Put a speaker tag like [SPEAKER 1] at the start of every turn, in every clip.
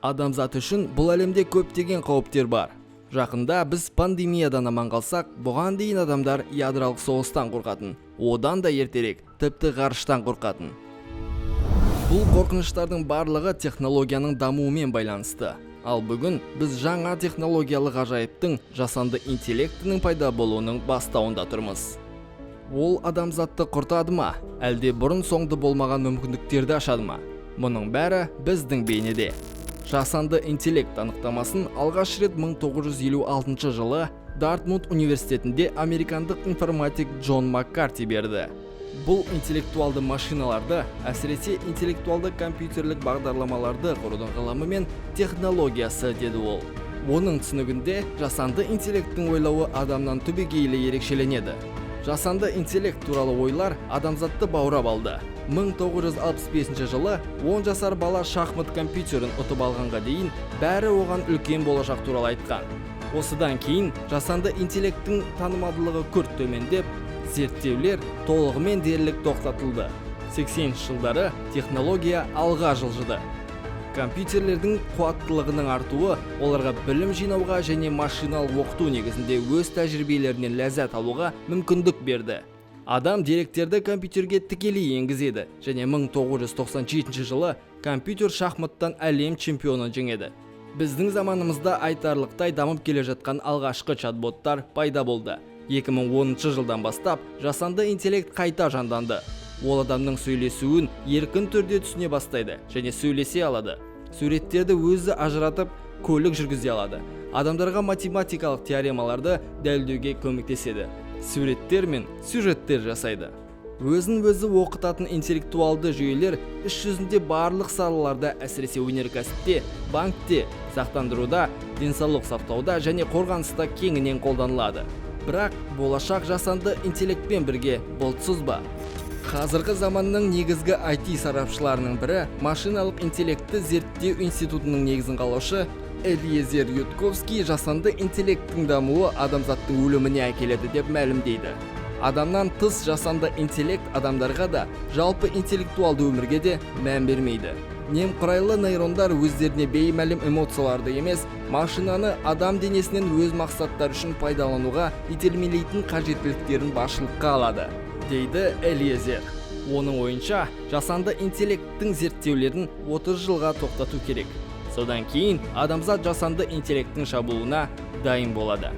[SPEAKER 1] Адамзат үшін бұл әлемде көптеген қауіптер бар. Жақында біз пандемиядан аман қалсақ, бұған дейін адамдар ядролық соғыстан қорқатын, одан да ертерек тіпті ғарыштан қорқатын. Бұл қорқыныштардың барлығы технологияның дамуымен байланысты. Ал бүгін біз жаңа технологиялық ғажайыптың, жасанды интеллектінің пайда болуының бастауында тұрмыз. Ол адамзатты құртады ма, әлде бұрын соңды болмаған мүмкіндіктерді ашады ма? Мұның бәрі біздің бейнеде. Жасанды интеллект анықтамасын алғаш рет 1956 жылы Дартмут университетінде американдық информатик Джон Маккарти берді. Бұл интеллектуалды машиналарды, әсіресе интеллектуалды компьютерлік бағдарламаларды құрудың ғылымы мен технологиясы, деді ол. Оның түсінігінде, жасанды интеллекттің ойлауы адамнан түбегейлі ерекшеленеді. Жасанды интеллект туралы ойлар адамзатты баурап алды. 1965 жылы 10 жасар бала шахмат компьютерін ұтып алғанға дейін бәрі оған үлкен болашақ туралы айтқан. Осыдан кейін жасанды интеллекттің танымалдылығы күрт төмендеп, зерттеулер толығымен дерлік тоқтатылды. 80 жылдары технология алға жылжыды. Компьютерлердің қуаттылығының артуы оларға білім жинауға және машиналық оқыту негізінде өз тәжірибелерінен ләззат алуға мүмкіндік берді. Адам деректерді компьютерге тікелей енгізеді және 1997 жылы компьютер шахматтан әлем чемпионын жеңеді. Біздің заманымызда айтарлықтай дамып келе жатқан алғашқы чат-боттар пайда болды. 2010 жылдан бастап жасанды интеллект қайта жанданды. Ол адамның сөйлесуін еркін түрде түсіне бастайды және сөйлесе алады, суреттерді өзі ажыратып, көлік жүргізе алады, адамдарға математикалық теоремаларды дәлелдеуге көмектеседі, суреттер мен сюжеттер жасайды. Өзін өзі оқытатын интеллектуалды жүйелер іс жүзінде барлық салаларда, әсіресе өнеркәсіпте, банкте, сақтандыруда, денсаулық сақтауда және қорғаныста кеңінен қолданылады. Бірақ болашақ жасанды интеллектпен бірге бұлтсыз ба? Қазіргі заманның негізгі IT сарапшыларының бірі, машиналық интеллектті зерттеу институтының негізін қалаушы Элиезер Ютковский жасанды интеллекттің дамуы адамзаттың өліміне әкеледі деп мәлімдейді. Адамнан тыс жасанды интеллект адамдарға да, жалпы интеллектуалды өмірге де мән бермейді. Немқұрайлы нейрондар өздеріне беймәлім эмоцияларды емес, машинаны адам денесінен өз мақсаттары үшін пайдалануға итермелейтін қажеттіліктерін басшылыққа алады, дейді Элиезер. Оның ойынша, жасанды интеллекттің зерттеулерін 30 жылға тоқтату керек. Содан кейін адамзат жасанды интеллекттің шабуылына дайын болады.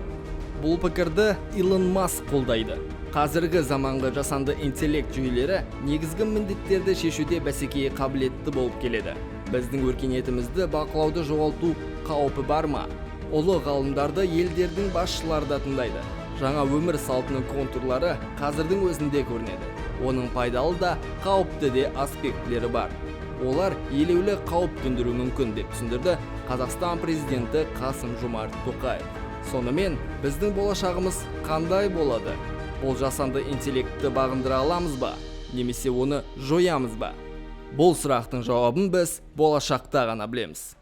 [SPEAKER 1] Бұл пікірді Илон Маск қолдайды. Қазіргі заманғы жасанды интеллект жүйелері негізгі міндеттерді шешуде бәсекеге қабілетті болып келеді. Біздің өркениетімізді бақылауды жоғалту қаупі бар ма? Ұлы ғалымдарды елдердің басшылары да тыңдайды. Жаңа өмір салтының контурлары қазірдің өзінде көрінеді. Оның пайдалы да, қауіпті де аспектілері бар. Олар елеулі қауіп төндіруі мүмкін, деп түсіндірді Қазақстан президенті Қасым Жомарт Тоқаев. Сонымен, біздің болашағымыз қандай болады? Бұл жасанды интеллектті бағындыра аламыз ба, немесе оны жоямыз ба? Бұл сұрақтың жауабын біз болашақта ғана білеміз.